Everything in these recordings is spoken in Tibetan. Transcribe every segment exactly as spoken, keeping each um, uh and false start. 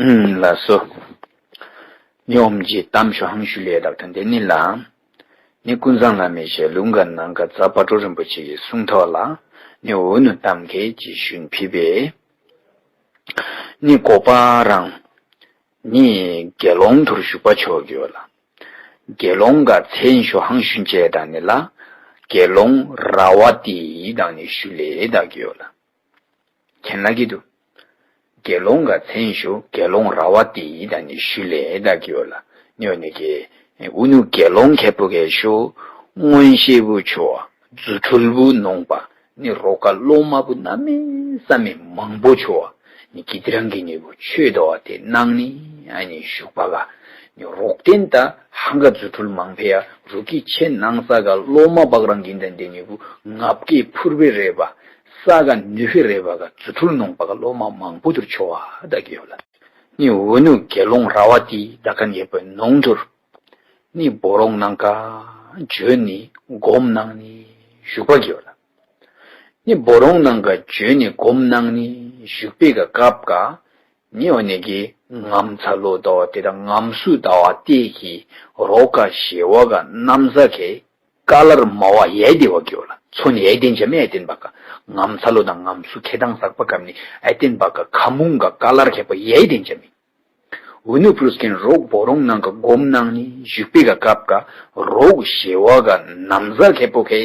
ལགས་སོ། ནི་ཨོམ་ཇི་གཏམ་ཞུ་ཧང་ཞུ་ལས་དག་དང་དེ་ནི་ལ། ནི་ཀུན་བཟང་བླ་མའི་ཞལ་ལུང་ག་ནང་ག་ཛ་པ་ཏྲོ་རིན་པོ་ཆེ་གི་གསུང་ཐོག་ལ། ནི་འུ་ནུ་གཏམ་གས་ཅི་ཞུན་ཕི་བེ། ནི་གོ་པ་རང་། ནི་དགེ་སློང་ཐུར་ཞུགས་པ་ཆོག་གི་ཡོད་ལ། དགེ་སློང་ག་མཚན་ཞུ་ཧང་ཞུན་ཅེ་དང་ནི་ལ། དགེ་སློང་ར་བ་ཏི་དང་ནི་ཞུ་ལས་དག་གི་ཡོད་ལ། མཁྱེན་ལ་གི་འདུག་དགེ་སློང་ག་མཚན་ཞུ་དགེ་སློང་ར་བ་ཏི་དང་ནི་ཞུ་ལས་དག་གི་ཡོད་ལ། ནི་འོ་ནི་གི་འུ་ནུ་དགེ་སློང་ཁེ་པོ་གེ་ཞུ་མངོན་ཤེས་བུ་ཆོ་བ་རྫུ་འཕྲུལ་བུ་ནོང་པ་ནི་རོ་ཀ་སློབ་མ་བུ་ན་མེ་ས་མེ་མང་པོ་ཆོ་བ་ནི་གི་ཏི་རང་གི་ནི་བུ་ཆོས་དོ་བ་དེ་གནང་ནི་ཨ་ནི་ཞུག་པ་ག་ནི་རོག་བརྟེན་ད་ཧང་ག་རྫུ་འཕྲུལ་མང་ཕེ་ཡ་རུ་ཀི་ཆེ་གནང་ས་ག་སློབ་མ་བག་རང་གི་ད་དེ་ནི་བུ་ངབ་ཀེ་ཕུར་བེ་རེ་བ། ས་ག་ནུས་ཧེ་རེ་བ་ག་རྫུ་འཕྲུལ་ནོང་པ་ག་སློབ་མ་མང་པོ་དུར་ཆོ་བ་ད་གི་ཡོད་ལ། ནི་འུ་ནུ་དགེ་སློང་ར་བ་ཏི་ད་ག་ཉེ་པོའི་ནོང་དུར། ནི་བོ་རོང་ནང་ག་བྱོན་ནི་སྒོམ་གནང་ནི་བཞུགས་པ་གི་ཡོད་ལ། ནི་བོ་རོང་ནང་ག་བྱོན་ནི་སྒོམ་གནང་ནི་བཞུགས་པའི་ག་སྐབས་ག་ནི་འོ་ནི་གི་ངམ་ཚ་ལོ་ཟླ་བ་དེ་དང་ངམ་སུ་ཟླ་བ་དེ་གི་རོ་ཀ་ཞེ་བ་ག་གནམ་ས་གེ་ཀ་ལར་མ་བ་ཡའི་དེ་བ་གི་ཡོད་ལ། ཚོན་ཡའི་དེན་ཅ་མེ་ཨེ་ཏེན་པ་ཀ་ངམ་ཚ་ལོ་དང་ངམ་སུ་ཁེ་དང་ཟག་པ་ཀམ་ནི་ཨེ་ཏེན་པ་ཀ་ཁ་མུང་ག་ཀ་ལར་ཁེ་པོ་ཡའི་དེན་ཅ་མེ། འུ་ནུ་པུ་རུ་སྐེན་རོག་བོ་རོང་ནང་ག་སྒོམ་གནང་ནི་བཞུགས་པའི་ག་སྐབས་ག་རོག་ཞེ་བ་ག་གནམ་ས་ཁེ་པོ་ཁེ་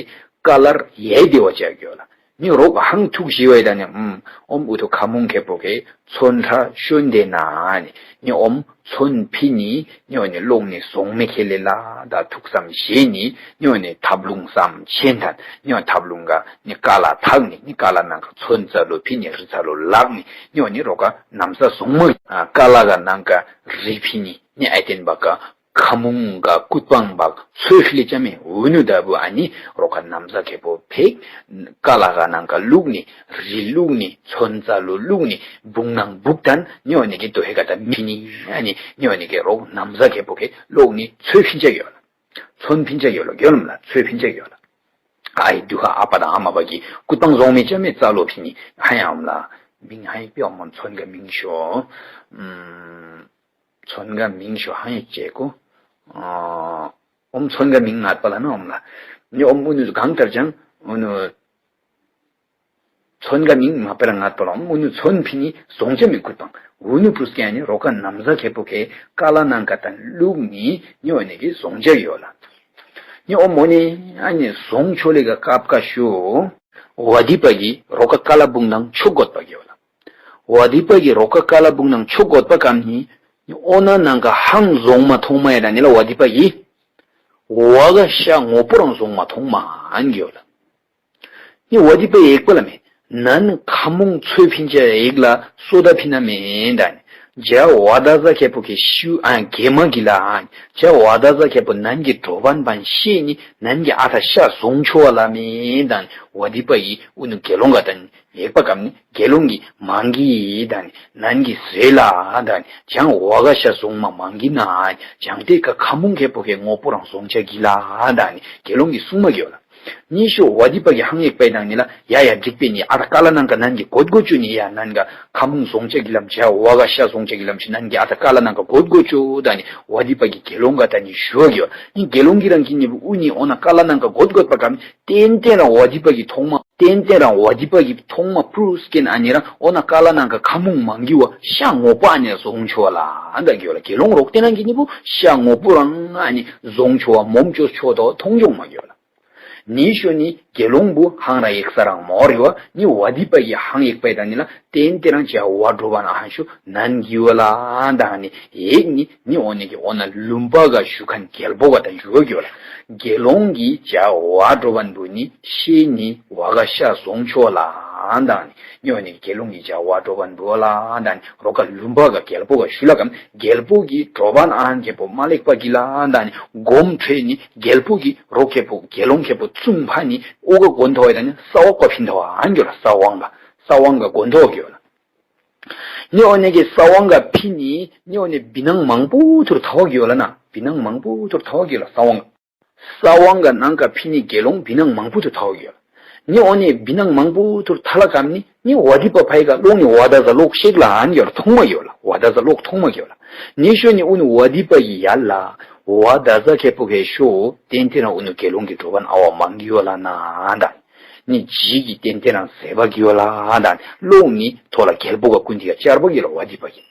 ཀ་ལར་ཡའི་དེ་བ་ཅ་གི་ཡོད་ལ། ནི་རོག་ཧང་ཐུག་ཞི་བའི་ད་ནི་ཨུམ་ཨོམ་འུ་ཐུ་ཁ་མུང་ཁེ་པོ་ཁེ་ཚོན་ཁྲ་ཤོན་དེ་ན་ནི་ནི་ཨོམ་ཚོན་ཕི་ནི་ནི་འོ་ནི་ལོག་ནི་ཟོང་མེ་ཁེ་ལེ་ལ་ད་ཐུག་སམ་ཞེ་ནི་ནི་འོ་ནི་ཐབ་ལུང་སམ་ཆེན་ཐན་ནི་འོ་ཐབ་ལུང་ག་ནི་ཀ་ལ་ཐག་ནི་ནི་ཀ་ལ་ནང་ག་ཚོན་ཙ་ལོ་ཕི་ནི་རི་ཙ་ལོ་ལག་ནི་ནི་འོ་ནི་རོ་ཀ་གནམ་ས་ཟོང་མ་ཀ་ལ་ག་ནང་ག་རི་ཕི་ནི་ནི་ཨེ་ཏེན་པ་ཀ་ཁ་མུང་ག་ཀུད་པང་བག་ཚོས་ལི་ཅ་མེ་འུ་ནུ་ད་བུ་ཨ་ནི་རོ་ཀ་གནམ་ས་ཁེ་པོ་ཕེག་ཀ་ལ་ག་ནང་ག་ལུག་ནི་རི་ལུག་ནི་ཚོན་ཙ་ལོ་ལུག་ནི་བུང་ནང་བུག་དན་ནི་འོ་ནི་གི་དོ་ཧེ་ག་ད་མི་ནི་ཨ་ནི་ནི་འོ་ནི་གི་རོ་གནམ་ས་ཁེ་པོ་ཁེ་ལོག་ནི་ཚོས་ཕིན་ཅ་ཡོད་ལ། ཚོན་ཕིན་ཅ་ཡོད་ལ་གྱོན་ལ་ཚོས་ཕིན་ཅ་ཡོད་ལ། ཨ་ཡི་དུ་ཧ་ཨ་པ་དང་ཨ་མ་པ་གི་ཀུད་པང་ཟོང་མེ་ཅ་མེ་ཙ་ལོ་ཕི་ནི་ཧ་ཡང་ལ་མིང་ཧ་ཡི་པེ་ཨོ་མོན་ཚོན་ག་མིང་ཤོ། ཚོན་ག་མིང་ཤོ་ཧ་ཡི་ཅེ་ཀོ། ཨོམ་ཚོན་ག་མིང་ངར་པ་ལ་ན་ཨོམ་ལ། ནི་ཨོམ་ཨུ་ནུ་གང་ལྟར་ཀྱང་ཨུ་ནུ་ཚོན་ག་མིང་མ་པ་ལ་ངར་པ་ལ་ཨོམ་ཨུ་ནུ་ཚོན་ཕི་ནི་ཟོང་ཅ་མི་ཀུད་པང་ཨུ་ནུ་པུ་རུ་སྐྱ་ནི་རོ་ཀ་གནམ་ས་ཁེ་པོ་ཁེ་ཀ་ལ་ནང་ག་ད་ལུག་ནི་ནི་འོ་ནི་གི་ཟོང་ཅ་ཡོད་ལ། ནི་ཨོ་མོ་ནི་ཨ་ནི་ཟོང་ཆོ་ལེ་ག་ཀབ་ཀ་ཤོ། ཝ་དི་པ་གི་རོ་ཀ་ཀ་ལ་བུང་དང་ཆོ་གོད་པ་གི་ཡོད་ལ། ཝ་དི་པ་གི་རོ་ཀ་ཀ་ལ་བུང་དང་ཆོ་གོད་པ་ཀམ་ནི་ཨོ་ན་ནང་ག་ཧང་ཟོང་མ་ཐོང་མ་ཡ་ད་ནི་ལ་ཝ་དི་པ་གི་ཝ་ག་ཤ་ངོ་པོ་རང་ཟོང་མ་ཐོང་མ་ཨན་གི་ཡོད་ལ། ནི་ཝ་དི་པ་ཡེག་པ་ལ་མེ་ནན་ཁ་མུང་ཚོས་ཕིན་ཅ་ཡེག་ལ་སོ་ད་ཕི་ན་མེ་ད་ནི་ཇ་ཝ་ད་ཟ་ཁེ་པོ་ཁེ་ཤུ་ཨན་གེ་མ་གི་ལ་ཨན་ཇ་ཝ་ད་ཟ་ཁེ་པོ་ནན་གི་གྲོ་བན་བན་ཤེ་ནི་ནན་གི་ཨ་ཐ་ཤ་ཟོང་ཆོ་བ་ལ་མེ་ད་ནི་ཝ་དི་པ་ཡི་ཨུ་ནུ་གེ་ལོང་ག་ད་ནི། ཡེག་པ་ཀམ་ནི་དགེ་སློང་གི་མང་གི་དང་ནི་ནན་གི་ཟེ་ལ་དང་ནི་ཅང་ཝ་ག་ཤ་ཟོང་མ་མང་གི་ན་ཅང་ཏེ་ཀ་ཁ་མུང་ཁེ་པོ་ཁེ་ངོ་པོ་རང་ཟོང་ཆ་གི་ལ་དང་ནི་དགེ་སློང་གི་གསུང་མ་གི་ཡོད་ལ། ཉི་ཤོ་ཝ་དི་པ་གི་ཧང་ཡེག་པའི་དང་ནི་ལ་ཡ་ཡ་འགྲིག་པའི་ནི་ཨ་ད་ཀ་ལ་ནང་ག་ནན་གི་གོད་གོ་ཅུ་ནི་ཡ་ནན་ག་ཁ་མུང་ཟོང་ཆ་གི་ལམ་ཅ་ཝ་ག་ཤ་ཟོང་ཆ་གི་ལམ་ཅི་ནན་གི་ཨ་ད་ཀ་ལ་ནང་ག་གོད་གོ་ཅུ་དང་ནི་ཝ་དི་པ་གི་དགེ་སློང་ག་དང་ནི་ཞུ་བ་གི་ཡོད་ལ། ནི་དགེ་སློང་གི་རང་གི་ནི་བུ་ཨུ་ནི་ཨོ་ན་ཀ་ལ་ནང་ག་གོད་གོད་པ་ཀམ་ཏན་ཏན་རང་ཝ་དི་པ་གི་ཐོག་མ། ཏན་ཏན་རང་ཝ་དི་པ་གི་ཐོག་མ་པུ་རུ་སྐེན་ཨ་ནི་རང་ཨོ་ན་ཀ་ལ་ནང་ག་ཁ་མུང་མང་གི་བ་ཤ་ངོ་པ་ཨ་ནི་རང་ཟོང་ཆོ་བ་ལ་ཨ་ད་གི་ཡོད་ལ། དགེ་སློང་རོག་ཏེ་ནང་གི་ནི་བུ་ཤ་ངོ་པོ་རང་ཨ་ནི་ཟོང་ཆོ་བ་མོམ་ཅོ་ཆོ་དོ་མཐོང་ཆོང་མ་གི་ཡོད་ལ། ཉི་ཤོ་ནི་དགེ་སློང་བུ་ཧང་ར་ཡེག་ས་རང་མོ་རི་བ་ནི་ཝ་དི་པ་གི་ཧང་ཡེག་པའི་ད་ནི་ལ། ཏན་ཏན་རང་ཅ་ཝ་འགྲོ་བ་ན་ཧང་ཤུ་ནན་གི་བ་ལ་དང་ནི་ཡེག་ནི་ནི་ཨོ་ནི་གི་ཨོ་ན་ལུམ་པ་ག་ཞུ་ཁན་རྒྱལ་པོ་ག་དང་ཞུ་བ་གི་བ་ལ། དགེ་སློང་གི་ཅ་ཝ་འགྲོ་བ་ན་བུ་ནི་ཤེ་ནི་ཝ་ག་ཤ་ཟོང་ཆོ་ལ་དང་ནི་ནི་ཨོ་ནི་དགེ་སློང་གི་ཅ་ཝ་འགྲོ་བ་ན་བུ་ལ་དང་ནི་རོ་ཀ་ལུམ་པ་ག་རྒྱལ་པོ་ག་ཞུ་ལ་ཀམ་རྒྱལ་པོ་གི་འགྲོ་བ་ན་ཨན་རྒྱལ་པོ་མ་ལེགས་པ་གི་ལ་དང་ནི་སྒོམ་ཁྲེ་ནི་རྒྱལ་པོ་གི་རོ་ཁེ་པོ་དགེ་སློང་ཁེ་པོ་ཙུང་ཕ་ནི་ཨོ་ག་གོན་ཐོ་བ་དང་ནི་ས་བ་ཀ་ཕིན་ཐོ་བ་ཨན་གི་ལ་ས་བ་ག་ས་བ་ག་གོན་ཐོ་གི་ལ། ནི་ཨོ་ནི་གི་ས་བ་ག་ཕི་ནི་ནི་ཨོ་ནི་བི་ནང་མང་པོ་ཐུར་ཐོ་གི་ལ་ན་བི་ནང་མང་པོ་ཐུར་ཐོ་གི་ལ་ས་བ་ག་ས་བ་ག་ནང་ག་ཕི་ནི་དགེ་སློང་བི་ནང་མང་པོ་ཐུར་ཐོ་གི་ལ། ནི་འོ་ནི་བི་ནང་མང་པོ་ཐུར་ཐ་ལ་ཀམ་ནི་ནི་ཝ་དི་པ་ཕའི་ཀ་ལོག་ནི་ཝ་ད་ཟ་ལོག་ཤེག་ལ་ཨན་ཡོར་ཐོང་མ་ཡོད་ལ། ཝ་ད་ཟ་ལོག་ཐོང་མ་ཡོད་ལ། ནི་ཤོ་ནི་ཨུ་ནི་ཝ་དི་པ་ཡི་ཡར་ལ་ཝ་ད་ཟ་ཁེ་པོ་ཁེ་ཤོ་ཏན་ཏན་རང་ཨུ་ནི་དགེ་སློང་གི་གྲོ་བན་ཨ་བ་མང་གི་ཡོད་ལ་ན་ད། ནི་ཇི་གི་ཏན་ཏན་རང་ཟེ་བ་གི་ཡོད་ལ་ད། ལོག་ནི་ཐོ་ལ་རྒྱལ་པོ་ག་ཀུན་ཏི་ག་ཅར་པ་གི་ལ་ཝ་དི་པ་གི།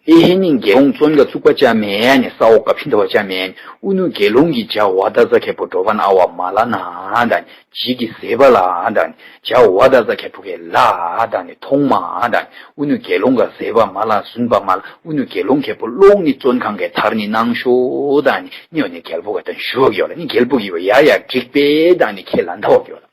ཨེ་ཧེ་ནི་དགེ་སློང་བཙོན་ཁ་བཙུགས་པ་ཅ་མེད་ནི་ས་འོག་ག་ཕྱིན་ཐ་བ་ཅ་མེད་ནི་ཨུ་ནུ་དགེ་སློང་གི་ཇ་ཝ་ད་ཟ་ཁེ་པོ་གྲོ་བན་ཨ་བ་མ་ལ་ན་ད་ནི་ཇི་གི་ཟེ་བ་ལ་ད་ནི་ཇ་ཝ་ད་ཟ་ཁེ་པོ་གེ་ལ་ད་ནི་ཐོང་མ་ད་ནི་ཨུ་ནུ་དགེ་སློང་ག་ཟེ་བ་མ་ལ་ཟུན་པ་མ་ལ་ཨུ་ནུ་དགེ་སློང་ཁེ་པོ་ལོག་ནི་བཙོན་ཁང་གེ་ཐར་ནི་ནང་ཤོ་ད་ནི་ནི་འོ་ནི་རྒྱལ་པོ་ག་ད་ཞུ་བ་གི་ཡོད་ལ་ནི་རྒྱལ་པོ་གི་ཡ་ཡ་འགྲིག་པེ་ད་ནི་ཁེ་ལ་འདའ་བ་གི་ཡོད་ལ།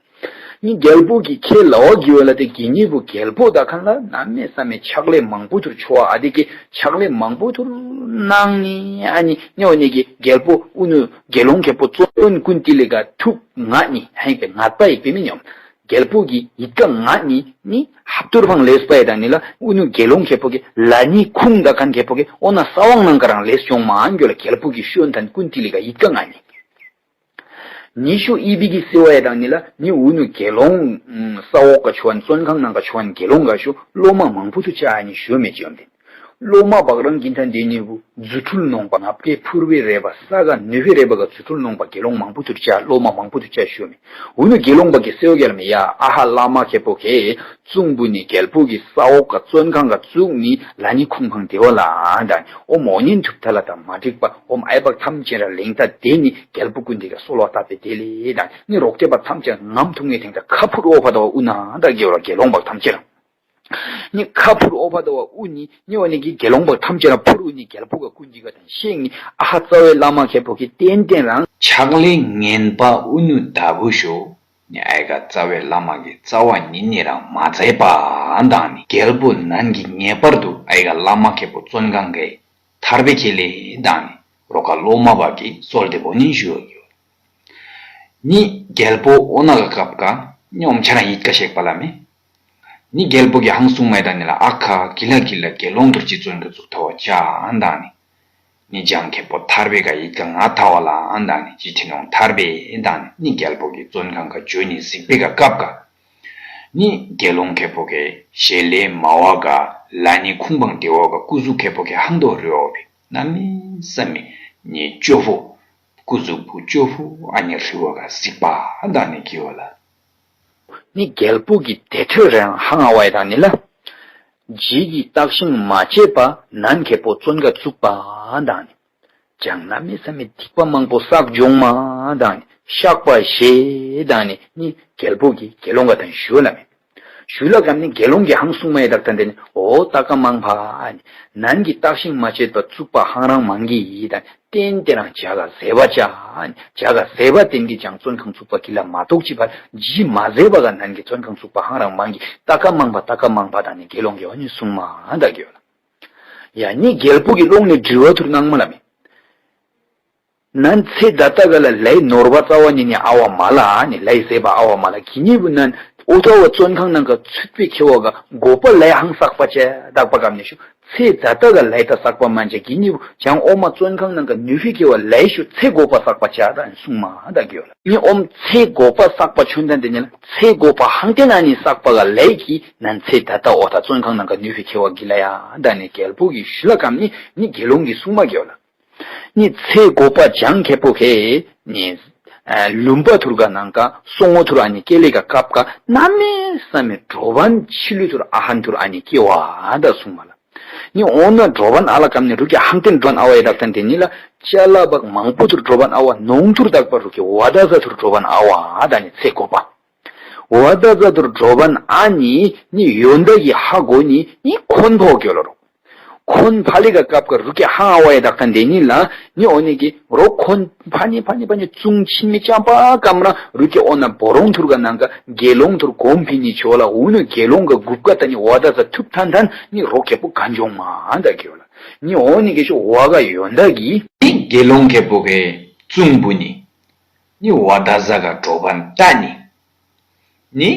ནི་རྒྱལ་པོ་གི་ཁས་ལ་བ་གི་ཡོད་ལ་དེ་གི་ཉིས་པོ་རྒྱལ་པོ་ད་ཁན་ལ་ན་མེ་ས་མེ་ཕྱག་ལས་མང་པོ་ཐུར་ཆོ་བ་ཨ་དེ་གི་ཕྱག་ལས་མང་པོ་ཐུར་གནང་ནི་ཨ་ནི་ནི་འོ་ནི་གི་རྒྱལ་པོ་ཨུ་ནུ་དགེ་སློང་ཁེ་པོ་བཙོན་ཀུན་ཏི་ལི་ག་ཐུག་ངད་ནི་ཧེང་པེ་ངད་པ་ཡིག་པེ་མི་ཉོམ། རྒྱལ་པོ་གི་ཡིད་ཀ་ངད་ནི་ནི་ཧབ་ཏུར་ཕང་ལེས་པ་ཡི་དང་ནི་ལ་ཨུ་ནུ་དགེ་སློང་ཁེ་པོ་གི་ལ་ནི་ཁུང་ད་ཁན་ཁེ་པོ་གི་ཨོ་ན་ས་བང་ནང་ག་རང་ལེས་ཆོང་མ་ཨན་གྱོ་ལ་རྒྱལ་པོ་གི་ཤོན་ཐན་ཀུན་ཏི་ལི་ག་ཡིད་ཀ་ངད་ནི། ཉི་ཤུ་ཨི་བི་གི་སི་ཝ་ཡ་དང་ནི་ལ་ནི་འུ་ནུ་དགེ་སློང་ས་འོག་ག་ཆུ་བན་བཙོན་ཁང་ནང་ག་ཆུ་བན་དགེ་སློང་ག་ཤུ་སློབ་མ་མང་པོ་ཐུ་ཆ་ཨ་ནི་ཞུ་མེ་ཅི་ཡོང་དེ། སློབ་མ་བག་རང་གིན་ཐན་དེ་ནི་བུ་རྫུ་འཕྲུལ་ནོང་པ་ང་བཀའི་ཕུར་བེ་རེ་བ་ས་ག་ནུས་བེ་རེ་བ་ག་རྫུ་འཕྲུལ་ནོང་པ་དགེ་སློང་མང་པོ་ཐུ་ཆ་སློབ་མ་མང་པོ་ཐུ་ཆ་ཞུ་མེ། འུ་ནུ་དགེ་སློང་པ་གི་སེ་ཝ་ག་ལ་མེ་ཡ་ཨ་ཧ་བླ་མ་ཁེ་པོ་ཁེ། གཙུག་པུ་ནི་རྒྱལ་པོ་གི་ས་འོག་ག་བཙོན་ཁང་ག་བཙུགས་ནི་ལ་ནི་ཁུང་ཕང་དེ་བ་ལ་ཨ་དང་ནི་ཨོ་མོ་ཉིན་ཐུབ་ཐ་ལ་དང་མ་འགྲིག་པ་ཨོ་མ་ཨའི་བག་ཐམས་ཅད་ར་ལེང་ཐ་དེ་ནི་རྒྱལ་པོ་ཀུན་དེ་ག་སོལ་བ་བཏབ་པའི་དེ་ལེ་དང་ནི་རོགས་དེ་བ་ཐམས་ཅད་ངམ་ཐུང་ངེ་ཐེང་ཐ་ཁ་ཕུར་ཨོ་ཕ་དོ་བ་ཨུ་ན་ད་དགེ་བ་དགེ་སློང་བག་ཐམས་ཅད་ར་ནི་ཁ་ཕུར་ཨོ་ཕ་དོ་བ་ཨུ་ནི་ནི་ཨོ་ནི་གི་དགེ་སློང་བག་ཐམས་ཅད་ར་ཕུར་ཨུ་ནི་རྒྱལ་པོ་ག་ཀུན་དེ་ག་དང་ཤེས་ནི་ཨ་ཧ་རྩ་བའི་བླ་མ་ཁེ་པོ་གི་ཏན་ཏན་རང་ཕྱག་ལེན་ངན་པ་ཨུ་ནུ་ད་བུ་ཤོ། ནི་ཨའི་ག་རྩ་བའི་བླ་མ་གི་རྩ་བ་ཉིད་ནི་རང་མ་མཛད་པ་དང་ནི་རྒྱལ་པོ་ནན་གྱི་ངེས་པར་དུ་ཨའི་ག་བླ་མ་ཁེ་པོ་བཙོན་ཁང་གི་ཐར་པའི་ཁེ་ལེ་དང་ནི་རོ་ཁ་སློབ་མ་བ་གི་སོལ་དེ་བོ་ནི་ཞུ་བ་གི་ཡོད། ནི་རྒྱལ་པོ་ཨོ་ན་ག་སྐབས་ཀ་ནི་ཨོམ་ཆ་རང་ཡིད་ཀ་ཤེག་པ་ལ་མེ། ནི་རྒྱལ་པོ་གི་ཧང་སུང་མ་ཡི་དང་ནི་ལ་ཨ་ཁ་གི་ལ་གི་ལ་དགེ་སློང་དུར་ཅི་བཙོན་གི་བཙུགས་ཐ་བ་ཅ་ཨན་དང་ནི། ནི་ལྗང་ཁེ་པོ་ཐར་པའི་ག་ཡིད་ཀ་ང་ཐ་བ་ལ་ཨན་དང་ནི་ཅི་ཐི་ནོང་ཐར་པའི་ཨན་དང་ནི་ནི་རྒྱལ་པོ་གི་བཙོན་ཁང་ག་བྱོས་ནི་གཟིགས་པའི་ག་སྐབས་ཀ། ནི་དགེ་སློང་ཁེ་པོ་གི་ཞལ་ལས་མ་བ་ག་ལ་ནི་ཁུང་བང་དེ་བ་ག་སྐུ་གཟུགས་ཁེ་པོ་གི་ཧང་དོ་རི་བ་བི་ན་མི་ས་མི་ནི་ཅོ་ཕོ་སྐུ་གཟུགས་པོ་ཅོ་ཕོ་ཨ་ནི་རི་བ་ག་གཟིགས་པ་ཨན་དང་ནི་གི་བ་ལ། ནི་རྒྱལ་པོ་གི་དེ་ཐོས་རང་ཧང་ཨ་བ་ཡི་དང་ནི་ལ། ཇི་གི་བརྟག་ཤིང་མ་དཔྱད་པ་ནན་ཁེ་པོ་བཙོན་ཁ་བཙུགས་པ་དང་ནི། ཅང་ན་མི་ས་མི་སྡིག་པ་མང་པོ་བསགས་འཇོང་མ་དང་ནི་བཤགས་པ་ཞེས་དང་ནི་ནི་རྒྱལ་པོ་གི་དགེ་སློང་ག་དང་ཞུ་ལ་མེ། ཞུ་ལ་གམ་ནི་དགེ་སློང་གི་ཧང་སུང་མ་ཡི་དག་དང་དེ་ནི་འོ་ཏ་ཀ་མང་ཕ་ནི་ནན་གི་བརྟག་ཤིང་མ་དཔྱད་པ་བཙུགས་པ་ཧང་རང་མང་གི་ཡི་དང་། ཏན་ཏན་རང་ཇ་ག་ཟེ་བ་ཅ། ཇ་ག་ཟེ་བ་ཏན་གྱི་ཅང་བཙོན་ཁང་ཚུགས་པ་གི་ལ་མ་གཏོགས་ཅི་བར་ཇི་མ་ཟེ་བ་ག་ནན་གྱི་བཙོན་ཁང་ཚུགས་པ་ཧང་རང་མང་གི་ཏ་ཀ་མང་པ་ཏ་ཀ་མང་པ་དང་ནི་དགེ་སློང་གི་འོ་ནི་སུང་མ་ད་གི་ཡོད་ལ། ཡ་ནི་རྒྱལ་པོ་གི་ཀློང་ནས་དྲི་བ་ཐུར་གནང་མ་ལ་མེ། ནན་ཚེ་ད་ལྟ་ག་ལ་ལའི་ནོར་བ་རྩ་བ་ཉིད་ནི་ཨ་བ་མ་ལ་ནི་ལའི་ཟེ་བ་ཨ་བ་མ་ལ་གི་ཉིས་བུ་ནན་ཨོ་ཐོ་བ་བཙོན་ཁང་ནང་ག་ཚུད་པའི་ཁེ་བ་ག་མགོ་པ་ལའི་ཧང་བསགས་པ་ཅ་དག་པ་གམ་ནི་ཤུ། ཚེ་ད་ལྟ་ག་ལའི་ད་བསགས་པ་མན་ཆ་གི་ཉིབ་བྱང་ཨོ་མ་བཙོན་ཁང་ནང་ག་ནུས་ཧི་ཁེ་བ་ལའི་ཤུ་ཚེ་འགོ་པ་བསགས་པ་ཅ་ད་སུང་མ་ད་གི་ཡོད་ལ། ནི་ཨོམ་ཚེ་འགོ་པ་བསགས་པ་ཆུན་ད་དེ་ནི་ལ་ཚེ་འགོ་པ་ཧང་ཏེ་ན་ནི་བསགས་པ་ག་ལའི་གི་ནན་ཚེ་ད་ལྟ་ཨོ་ད་བཙོན་ཁང་ནང་ག་ནུས་ཧི་ཁེ་བ་གི་ལ་ཡ་ད་ནི་རྒྱལ་པོ་གི་ཞུ་ལ་གམ་ནི་ནི་དགེ་སློང་གི་སུང་མ་གི་ཡོད་ལ། ནི་ཚེ་འགོ་པ་བྱང་ཁེ་པོ་ཁེ་ནི་ལུམ་པ་ཐུར་ག་ནང་ག་སོང་ངོ་ཐུར་ཨ་ནི་ཀེ་ལེ་ག་ཀབ་ག་ན་མེ་ས་མེ་གྲོ་བན་ཆི་ལུ་ཐུར་ཨ་ཧན་ཐུར་ཨ་ནི་ཀེ་བ་ད་སུང་མ་ལ། ནི་འོ་ན་གྲོ་བན་ཨ་ལ་ཀམ་ནི་རུ་ཀེ་ཧང་ཏེན་གྲོ་བན་ཨ་བ་ཡེ་དག་ཐན་དེ་ནི་ལ་ཅ་ལ་བག་མང་པོ་ཐུར་གྲོ་བན་ཨ་བ་ནོང་ཐུར་དག་པ་རུ་ཀེ་བ་ད་ཟ་ཐུར་གྲོ་བན་ཨ་བ་ད་ནི་ཚེ་འགོ་པ། བ་ད་ཟ་ཐུར་གྲོ་བན་ཨ་ནི་ནི་ཡོན་ད་གི་ཧ་གོ་ནི་ནི་ཁོན་པོ་གི་ལ་རོ། ཁོན་ཕ་ལི་ག་ཀབ་ག་རུ་ཀེ་ཧང་ཨ་བ་ཡེ་དག་ཐན་དེ་ནི་ལ་ནི་འོ་ནི་གི་རོ་ཁོན་ཕ་ནི་ཕ་ནི་ཕ་ནི་ཙུང་ཆིན་མི་ཅམ་པ་ཀམ་ར་རུ་ཀེ་འོ་ན་བོ་རོང་ཐུར་ག་ནང་ག་དགེ་སློང་ཐུར་གོམ་ཕི་ནི་ཆོ་ལ་འུ་ནུ་དགེ་སློང་ག་གུབ་ཀ་ད་ནི་བ་ད་ཟ་ཐུབ་ཐན་ཐན་ནི་རོ་ཁེ་པོ་ག་འཇོང་མ་ད་གི་ལ། ནི་འོ་ནི་གི་ཤོ་བ་ག་ཡོན་ད་གི་ནི་དགེ་སློང་ཁེ་པོ་གི་ཙུང་བུ་ནི་ནི་བ་ད་ཟ་ག་གྲོ་བན་ད་ནི། ནི།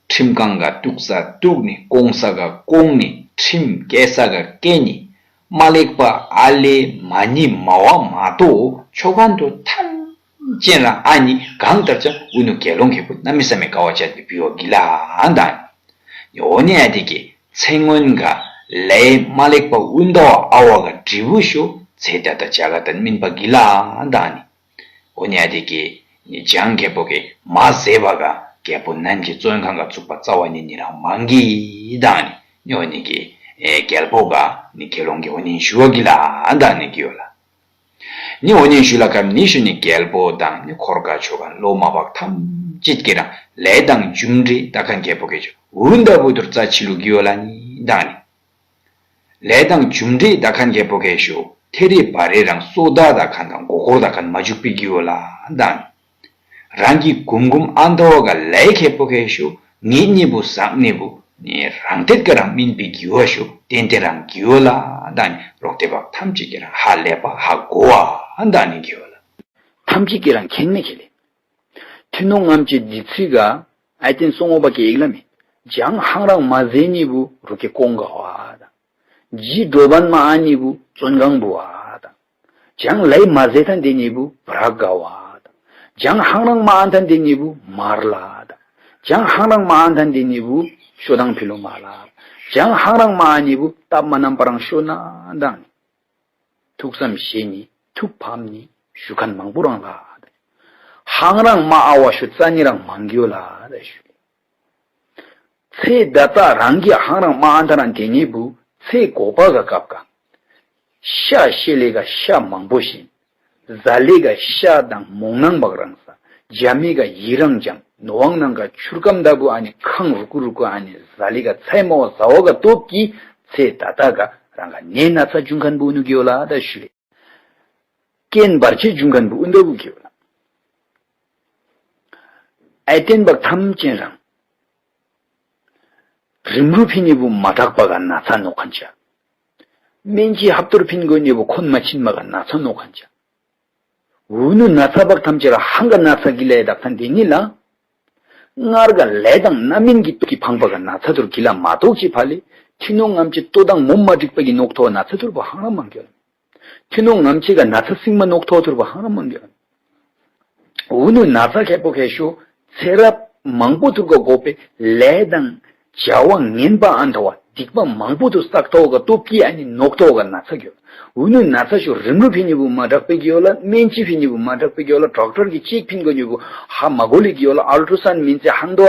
ཁྲིམས་ཁང་ག་གཏུག་ས་གཏུག་ནི་སྐོང་ས་ག་སྐོང་ནི་ཁྲིམས་བཀལ་ས་ག་བཀལ་ནི། མ་ལེགས་པ་ཨ་ལེ་མ་ཉི་མ་བ་མ་གཏོགས་ཆོ་ག་འདུ་ཐལ། ཅན་རང་ཨ་ནི་གང་ལྟར་ཀྱང་འུ་ནུ་དགེ་སློང་གི་བུ་གནམ་མེད་ས་མེད་དགའ་བ་ཅན་དུ་བུ་ཡོ་གི་ལ་ཨ་འདའ་ནི། འོ་ནི་ཨ་དེ་གི་ཚེ་སྔོན་ག་ལས་མ་ལེགས་པ་འུ་འདའ་བ་ཨ་བ་ག་འབྲས་བུ་ཤོ་ཚེ་ད་ལྟ་བྱ་ག་དང་སྨིན་པ་གི་ལ་ཨ་འདའ་ནི། འོ་ནི་ཨ་དེ་གི་ནི་ཅང་ཁེ་པོ་གི་མ་ཟེ་བ་ག་རྒྱལ་པོ་ནན་གྱི་བཙོན་ཁང་ག་ཚུགས་པ་རྩ་བ་ནི་ནི་རང་མང་གི་འདའ་ནི། འོ་ནི་གི་རྒྱལ་པོ་ག་ནི་དགེ་སློང་གི་འོ་ནི་ཞུ་བ་གི་ལ་ཨ་འདའ་ནི་གི་ཡོ་ལ། ནི་འོ་ནི་ཞུ་ལ་ཁམ་ནི་ཞུ་ནི་རྒྱལ་པོ་དང་ནི་འཁོར་ག་ཆོ་ག་ལོ་མ་བག་ཐམས་ཅད་ཀྱི་རང་ལས་དང་རྒྱུ་འབྲས་ད་ཁན་རྒྱལ་པོ་གི་ཆོ་འུ་འདའ་བུ་དུར་རྩ་ཆི་ལུ་གི་ཡོ་ལ་ནི་འདའ་ནི། ལས་དང་རྒྱུ་འབྲས་ད་ཁན་རྒྱལ་པོ་གི་ཞུ་ཐེ་རེ་བ་རེ་རང་སོ་ད་ད་ཁན་དང་མགོ་སྐོར་ད་ཁན་མ་འཇུག་པི་གི་ཡོ་ལ་འདའ་ནི། རང་གི་གུམ་གུམ་ཨ་འདའ་བ་ག་ལས་རྒྱལ་པོ་གི་ཞུ་ངེད་གཉིས་པོ་ཟག་ནི་བུ་ནི་རང་དེད་ཀ་རང་སྨིན་པའི་གི་ཡོ་ཞུ་ཏན་ཏན་རང་གི་ཡོ་ལ་འདའ་ནི། རོག་དེ་བག་ཐམས་ཅད་ཀྱི་རང་ཧ་ལས་པ་ཧ་གོ་བ་འདའ་ནི་གི་ཡོ་ལ། ཐམས་ཅད་ཀྱི་རང་ཁེན་མེད་ཁེ་ལེ། ཐུན་མོང་ངམ་ཅི་འདི་ཚིག་ག་ཨའི་ཏེན་སོང་ངོ་བ་ཀྱི་ཡིག་ལ་མི། ཇང་ཧང་རང་མ་ཟེ་ནི་བུ་རུ་ཀེ་ཀོང་ག་བ་དང་། ཇི་འགྲོ་བན་མ་ཨ་ནི་བུ་བཙོན་ཁང་བུ་བ་དང་། ཇང་ལའི་མ་ཟེ་ཐན་དེ་ནི་བུ་བྲག་ག་བ་དང་། ཇང་ཧང་རང་མ་ཨ་ཐན་དེ་ནི་བུ་མར་ལ་དང་། ཇང་ཧང་རང་མ་ཨ་ཐན་དེ་ནི་བུ་ཤོ་དང་ཕི་ལོ་མ་ལ། ཇང་ཧང་རང་མ་ཨ་ནི་བུ་སྟབས་མ་ནམ་པ་རང་ཤོ་ན་དང་། ཐུགས་བསམ་བཞེས་ནི་ཐུགས་ཕམ་ནི་ཞུ་ཁན་མང་པོ་རང་ལ། ཧང་རང་མ་ཨ་བ་ཞུ་རྩ་ནི་རང་མང་གི་ཡོ་ལ་ཞུ། ཚེ་ད་ལྟ་རང་གི་ཧང་རང་མ་ཨ་ཐ་རང་དེ་ནི་བུ་ཚེ་གོ་པ་ག་སྐབས་ཀ་ཤ་ཤེ་ལེ་ག་ཤ་མང་པོ་བཞིན། ཟ་ལེ་ག་ཤ་དང་མོང་ནང་བག་རང་ས། ཇ་མེ་ག་ཡི་རང་ཇམ་ནོ་ཝང་ནང་ག་ཆུར་ཀམ་ད་བུ་ཨ་ནི་ཁང་རུ་ཀུ་རུ་ཀུ་ཨ་ནི་ཟ་ལེ་ག་ཚའི་མོ་ཟ་བ་ག་སྟོབས་ཀྱི་ཚེ་ད་ལྟ་ག་རང་ག་ནེ་ན་ཚ་ཇུང་ཁན་བུ་ནུ་གི་ཡོ་ལ་ད་ཞུ་ལེ། རྐྱེན་བར་ཆད་འབྱུང་མཁན་བུ་ཨུ་འདྲ་བུ་གི་ཨའི་བསྟན་པ་ཐམས་ཅད་རང་རིམ་རུ་ཕི་ནི་བུ་མ་དྲག་པ་ག་ན་ཚ་ནོག་ཁན་ཆ། སྨན་གྱི་ཧབ་ཏུར་ཕིན་གོ་ནི་བུ་ཁོན་མ་ཆིན་མ་ག་ན་ཚ་ནོག་ཁན་ཆ། འུ་ནུ་ན་ཚ་བག་ཐམས་ཅད་ར་ཧང་ག་ན་ཚ་གི་ལས་དག་ཐན་དེ་ནི་ལ། སྔར་ག་ལས་དང་རྣམ་སྨིན་གྱི་སྟོབས་ཀྱི་ཕང་པ་ག་ན་ཚ་ཐུར་གི་ལ་མ་གཏོགས་ཅི་ཕ་ལེ། ཐི་ནོ་ངམ་ཅི་ལྟོ་དང་མོ་མ་འགྲིག་པ་གི་ནོག་ཐོ་ན་ཚ་ཐུར་བ་ཧང་ར་མང་གི་ལ། ཐུན་མོང་ངམ་ཆེ་ག་ན་ཚ་སྲིང་མ་ནོག་ཐོག་ཐུར་བ་ཧང་ར་མང་གི། འུ་ནུ་ན་ཚ་ཁེ་པོ་ཁེ་ཤོ་ཚེ་རབས་མང་པོ་ཐུར་ག་གོ་པེ་ལས་དང་བྱ་བ་ངན་པ་ཨན་ཐོ་བ་སྡིག་པ་མང་པོ་ཐུར་བསགས་ཐོག་ག་སྟོབས་ཀྱི་ཨ་ནི་ནོག་ཐོག་ག་ན་ཚ་གི། འུ་ནུ་ན་ཚ་ཤོ་རིམ་རུ་ཕི་ནི་བུ་མ་དྲག་པེ་གི་ཡོ་ལ་སྨན་ཅི་ཕི་ནི་བུ་མ་དྲག་པེ་གི་ཡོ་ལ་ཌོག་ཊར་གི་ཅིག་ཕིན་གོ་ནི་བུ་ཧ་མ་གོ་ལི་གི་ཡོ་ལ་ཨལ་ཊྲ་སན་མིན་ཚེ་ཧང་དོ་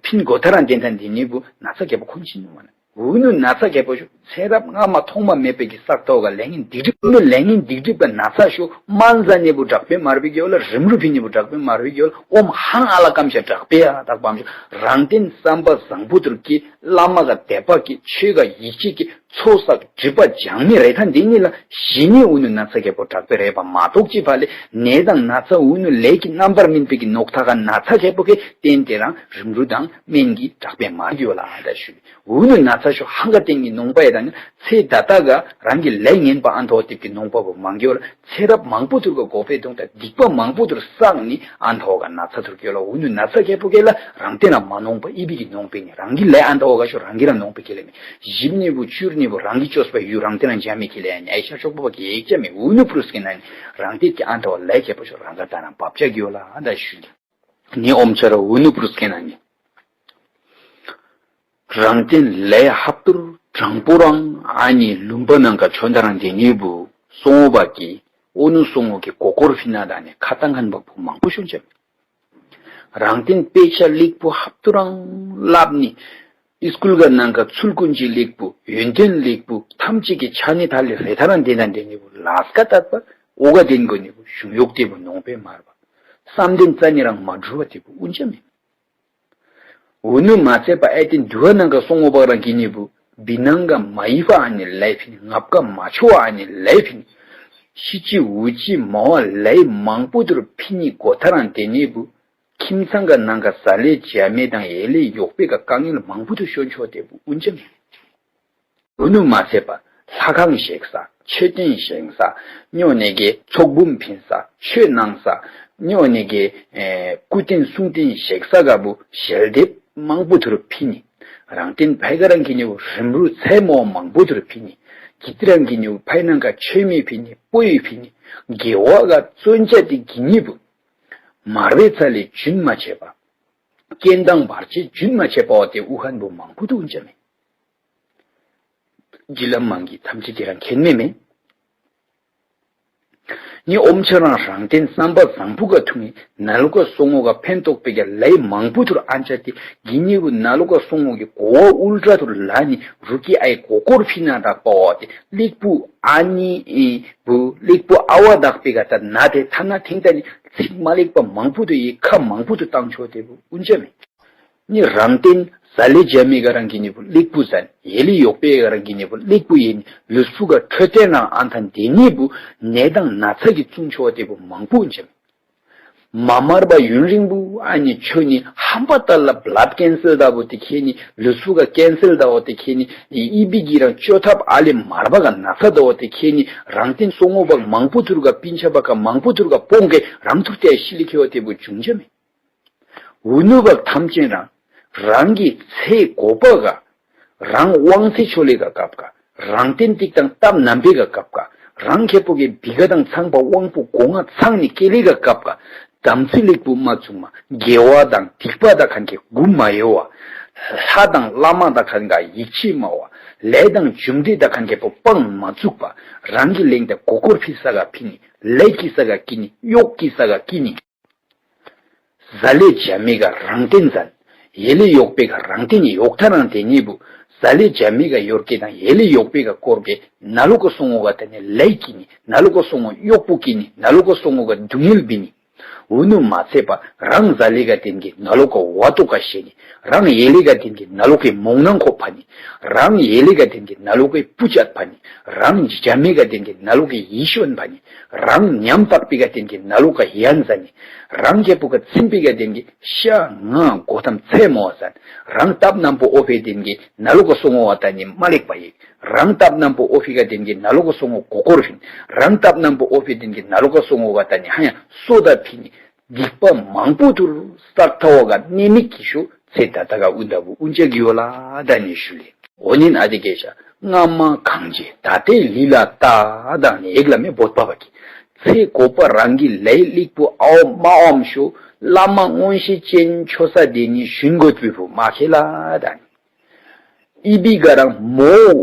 ཕིན་གོ་ཐ་རང་དེན་ཐན་དེ་ནི་བུ་ན་ཚ་ཁེ་པོ་ཁོན་ཆིན་ནི་མ་ན། འུ་ནུ་ན་ཚ་ཁེ་པོ་ཤོ་ཚེ་རབས་སྔ་མ་ཐོག་མ་མེད་པའི་གི་བསགས་ཐོག་ག་ལས་ངན་སྡིག་སྒྲིབ་ནུ་ལས་ངན་སྡིག་སྒྲིབ་པ་ན་ཚ་ཤོ་མན་ཟ་ནེ་བུ་དྲག་པེ་མར་བི་གི་ཡོ་ལ་རིམ་རུ་ཕི་ནི་བུ་དྲག་པེ་མར་བི་གི་ཡོ་ལ་ཨོམ་ཧང་ཨ་ལ་ཀམ་ཤ་དྲག་པེ་ཡ་དག་པམ་ཤོ་རང་བསྟན་བསམ་པ་བཟང་པོ་ཐུར་གི་བླ་མ་ག་དད་པ་གི་ཆོས་ག་ཡིད་ཆེས་གི་ཚོགས་བསགས་སྒྲིབ་པ་སྦྱང་མི་རེ་ཐ་འདི་ནི་ལ་ཞི་ནི་འུ་ནུ་ན་ཚ་ཁེ་པོ་དྲག་པེ་རེ་བ་མ་གཏོགས་ཅི་ཕ་ལེ་ནད་དང་ན་ཚ་འུ་ནུ་ལས་ཀྱི་རྣམ་པར་སྨིན་པའི་གི་ནོག་ཐ་ག་ན་ཚ་ཁེ་པོ་གི་བསྟན་དེ་རང་རིམ་རུ་དང་སྨན་གི་དྲག་པེ་མར་གི་ཡོ་ལ་ཨ་ད་ཤུ། འུ་ནུ་ན་ཚ་ཤོ་ཧང་ག་སྟེང་གི་ནོང་པ་ཡ་དང་ཚེ་ད་ལྟ་ག་རང་གི་ལས་ངན་པ་ཨན་ཐོག་དེབ་ཀྱི་ནོང་པ་བུ་མང་གི་ཡོ་ལ་ཚེ་རབས་མང་པོ་ཐུར་ག་གོ་པེ་དོང་ད་སྡིག་པ་མང་པོ་ཐུར་བསགས་ནི་ཨན་ཐོག་ག་ན་ཚ་ཐུར་གི་ཡོ་ལ་འུ་ནུ་ན་ཚ་ཁེ་པོ་གེ་ལ་རང་བསྟན་ལ་མ་ནོང་པ་ཨི་བི་གི་ནོང་པེ་ནི་རང་གི་ལས་ཨན་ཐོག་ག་ཤོ་རང་གི་རང་ནོང་པེ་གེ་ལེ་མེ་ཞིབ་ནི་བུ་ཆུར་ནི་བུ་རང་གི་ཅོས་པ་ཡུ་རང་བསྟན་རང་འཇམ་མེ་གེ་ལེ་ནི་ཨེ་ཤ་ཤོག་པོ་པ་གེ་ཡེག་ཅ་མེ་འུ་ནུ་པུ་རུ་སྐེ་ན་ནི་རང་བསྟན་གི་ཨན་ཐོག་ལས་ཁེ་པོ་ཤོ་རང་ག་ད་རང་བབ་ཅ་གི་ཡོ་ལ་ཨ་ད་ཤུ་ནི། ནི་ཨོམ་ཆ་ར་འུ་ནུ་པུ་རུ་སྐེ་ན་ནི། རང་བསྟན་ལས་ཧབ་ཏུར་དྲང་པོ་རང་ཨ་ནི་ལུམ་པ་ནང་ག་ཆོན་ད་རང་དེ་ནི་བུ་སོང་བ་གི་ཨོ་ནུ་སོང་བ་གི་གོ་ཀོར་ཕི་ན་ད་ནི་ཁ་ཏང་ཁན་བ་བུ་མང་པོ་ཤོན་ཆ་མེ། རང་བསྟན་དཔེ་ཆ་ལེགས་པོ་ཧབ་ཏུ་རང་ལབ་ནི། ཨི་སྐུལ་ག་ནང་ག་ཚུལ་ཀུན་གྱི་ལེགས་པོ་ཡོན་ཏན་ལེགས་པོ་ཐམས་ཅད་ཀྱི་ཆ་ནི་ཐ་ལེ་རེ་ཐ་རང་དེ་དང་དེ་ནི་བུ་ལས་ཀ་དད་པ་ཨོ་ག་དེན་གོ་ནི་བུ་གཞུང་གཡོག་དེ་བུ་ནོང་པེ་མར་བ། བསམ་གཏན་རྩ་ནི་རང་མ་གྲུ་བ་དེ་བུ་ཨུན་ཅ་མེ། འུ་ནུ་མ་ཚད་པ་ཨེ་ཏེ་འདུ་བ་ནང་ག་སོང་ངོ་བག་རང་གི་ནི་བུ་བི་ནང་ག་མ་ཡི་བ་ཨ་ནི་ལས་ཕིན་ངབ་ཀ་མ་ཆོ་བ་ཨ་ནི་ལས་ཕིན། ཤི་ཅི་འུ་ཅི་མ་བ་ལས་མང་པོ་ཐུར་ཕི་ནི་གོ་ཐ་རང་དེ་ནི་བུ། ཁྱིམ་ཚང་ག་ནང་ག་ཟ་ལེ་བྱ་མེ་དང་ཡེ་ལེ་ཡོག་པེ་ག་དཀའ་ངལ་མང་པོ་ཐུ་ཤོན་ཆོག་དེ་བུ་ཨུན་ཅ་མེ། འུ་ནུ་མ་ཚད་པ་ལྷ་ཁང་བཞེངས་ས་མཆོད་རྟེན་བཞེངས་ས་ཉོ་ནེ་གེ་ཚོགས་འབུམ་ཕིན་ས་ཆོས་གནང་ས་ཉོ་ནེ་གེ་སྐུ་རྟེན་གསུང་རྟེན་བཞེངས་ས་ག་བུ་ཞལ་འདེབས་མང་པོ་ཐུར་ཕི་ནི། རང་བསྟན་ཕའི་ག་རང་གི་ནི་བུ་རིམ་རུ་ཚད་མོ་མང་པོ་ཐུར་ཕི་ནི། གི་ཏི་རང་གི་ནི་བུ་ཕའི་ནང་ག་ཆོས་མེད་ཕི་ནི་པོ་ཡི་ཕི་ནི་དགེ་བ་ག་བརྩོན་བྱ་དེ་གི་ནི་བུ་མར་བའི་ཚ་ལས་རྒྱུན་མ་ཆད་པ། རྐྱེན་དང་བར་ཆད་རྒྱུན་མ་ཆད་པ་བ་དེ་དབུ་ཁན་བུ་མང་པོ་འདུག་འོན་ཅ་མེད། རྒྱུད་ལམ་མང་གི་ཐམས་ཅད་དེ་རང་མཁྱེན་མེད་མེད། ནི་ཨོམ་ཆ་རང་རང་བསྟན་བསམ་པ་བཟང་པོ་ག་ཐུག་ནི་ན་ལོ་ཀ་སོ་ངོ་ག་ཕན་ཐོགས་པའི་ག་ལས་མང་པོ་ཐུར་ཨན་ཆ་དེ་གི་ནི་བུ་ན་ལོ་ཀ་སོ་ངོ་གི་གོ་བ་ཨུལ་ཏྲ་ཐུར་ལ་ནི་རུ་ཀི་ཨའི་གོ་ཀོར་ཕི་ན་དག་པ་བ་དེ་ལེགས་པོ་ཨ་ནི་བུ་ལེགས་པོ་ཨ་བ་དག་པའི་ག་ད་ན་དེ་ཐ་ན་ཐེང་ད་ནི་ཚིག་མ་ལེགས་པ་མང་པོ་དུ་ཡི་ཁ་མང་པོ་དུ་བཏང་ཆོག་དེ་བུ་ཨུན་ཅ་མེད། ནི་རང་བརྟེན་ཟ་ལེ་འཇའ་མི་ག་རང་གི་ནི་བུ་ལེགས་པོ་ཟན་ཡེ་ལི་ཡོག་པེ་ག་རང་གི་ནི་བུ་ལེགས་པོ་ཡེ་ནི་ལུས་ཕུག་ག་འཕྲོད་བསྟེན་རང་ཨན་ཐན་དེ་ནི་བུ་ནད་དང་ན་ཚ་གི་ཙུང་ཆོ་བ་དེ་བུ་མང་པོ་འཇམ། མ་མར་བ་ཡུན་རིང་པོ་ཨ་ནི་ཆོ་ནི་ཧམ་པ་ལྟར་ལ་བླ་ཀན་སེལ་ད་བོ་དེ་ཁེ་ནི་ལུས་ཕུག་ག་ཀན་སེལ་ད་བོ་དེ་ཁེ་ནི་ཨི་བི་གི་རང་ཆོ་ཐབ་ཨ་ལེ་མར་བ་ག་ན་ཚ་ད་བོ་དེ་ཁེ་ནི་རང་བརྟེན་སོ་ངོ་བ་མང་པོ་ཐུར་ག་པིན་ཆ་བ་ག་མང་པོ་ཐུར་ག་པོང་གེ་རང་ཐུར་ཏེ་ཤི་ལི་ཁེ་བ་དེ་བུ་བྱུང་འཇམ་མེ། འུ་ནུ་བག་ཐམས་ཅད་རང་། རང་གི་ཚེ་གོ་པ་ག་རང་དབང་ཚེ་ཆོ་ལེ་ག་སྐབས་ག་རང་བརྟེན་ཏིག་དང་སྟབས་རྣམ་པའི་ག་སྐབས་ག་རང་ཁེ་པོ་གི་བི་ག་དང་ཚང་པ་དབང་པོ་སྒོ་ང་ཚང་ནི་ཀེ་ལི་ག་སྐབས་ག་དམ་ཚིག་ལེགས་པོ་མ་བཙུགས་མ་དགེ་བ་དང་སྡིག་པ་ད་ཁན་གི་དགུ་མ་ཡོ་བ། ལྷ་དང་བླ་མ་ད་ཁན་ག་ཡིད་ཆེས་མ་བ། ལས་དང་རྒྱུ་འབྲས་ད་ཁན་ཁེ་པོ་སྤང་མ་བཙུགས་པ། རང་གི་ལེང་ད་གོ་ཀོར་ཕི་ས་ག་ཕི་ནི་ལས་ཀི་ས་ག་ཀི་ནི་གཡོག་ཀི་ས་ག་ཀི་ནི། ཟ་ལེ་འཇའ་མི་ག་རང་བརྟེན་ཟན། ཡེ་ལེ་ཡོག་པེ་ག་རང་བརྟེན་ཡོག་ཐ་རང་དེ་ཉིད་བུ། ཟ་ལེ་འཇའ་མི་ག་ཡོར་ཀེ་དང་ཡེ་ལེ་ཡོག་པེ་ག་སྐོར་ཀེ་ན་ལོ་ཀ་སོ་ངོ་ག་ད་ནི་ལས་ཀི་ནི་ན་ལོ་ཀ་སོ་ངོ་གཡོག་པོ་ཀི་ནི་ན་ལོ་ཀ་སོ་ངོ་ག་སྡུག་བསྔལ་བི་ནི། འུ་ནུ་མ་ཚད་པ་རང་ཟ་ལེ་ག་དེན་གི་ན་ལོ་ཀ་བ་ཏོ་ཀ་ཤེ་ནི། རང་ཡེ་ལེ་ག་དེན་གི་ན་ལོ་ཀའི་མོང་ནང་ཁོ་ཕ་ནི། རང་ཡེ་ལེ་ག་དེན་གི་ན་ལོ་ཀའི་པུ་ཅད་ཕ་ནི། རང་འཇའ་མི་ག་དེན་གི་ན་ལོ་ཀའི་ཡི་ཤོན་ཕ་ནི། རང་ཉམ་ཐག་པི་ག་དེན་གི་ན་ལོ་ཀ་ཡན་ཟ་ནི། རང་ཁེ་པོ་ག་ཚིམ་པི་ག་དེན་གི་ཤ་ང་གོ་ཐམ་ཚེ་མོ་ཟན། རང་སྟབས་རྣམ་པོ་ཨོ་ཕེ་དེན་གི་ན་ལོ་ཀ་སོ་ངོ་བ་ད་ནི་མ་ལེགས་པ་ཡི། རང་སྟབས་རྣམ་པོ་ཨོ་ཕི་ག་དེན་གི་ན་ལོ་ཀ་སོ་ངོ་གོ་ཀོར་ཕིན། རང་སྟབས་རྣམ་པོ་ཨོ་ཕེ་དེན་གི་ན་ལོ་ཀ་སོ་ངོ་བ་ད་ནི་ཧ་ཡང་སོ་ད་ཕི་ནི། སྡིག་པ་མང་པོ་ཐུར་སྟག་ཐ་བ་ག་གནས་མིག་གི་ཤུ་ཚེ་ད་ད་ག་ཨུན་ད་བུ་ཨུན་ཅ་གི་ཡོ་ལ་ད་ནི་ཞུ་ལེ། འོ་ནི་ན་དེ་གེ་ཤ་སྔ་མ་གང་བྱེད་ད་ལྟའི་ལི་ལ་ལྟ་དང་ནི་ཡེག་ལ་མེ་བོད་པ་བ་གི། ཚེ་གོ་པ་རང་གི་ལས་ལེགས་པོ་ཨའོ་མ་ཨོམ་ཤོ་བླ་མ་མངོན་ཤེས་ཅན་ཆོ་ས་དེ་ནི་ཞུན་དགོས་པའི་བུ་མ་ཁེ་ལ་དང་། ཨི་བི་ག་རང་མོ་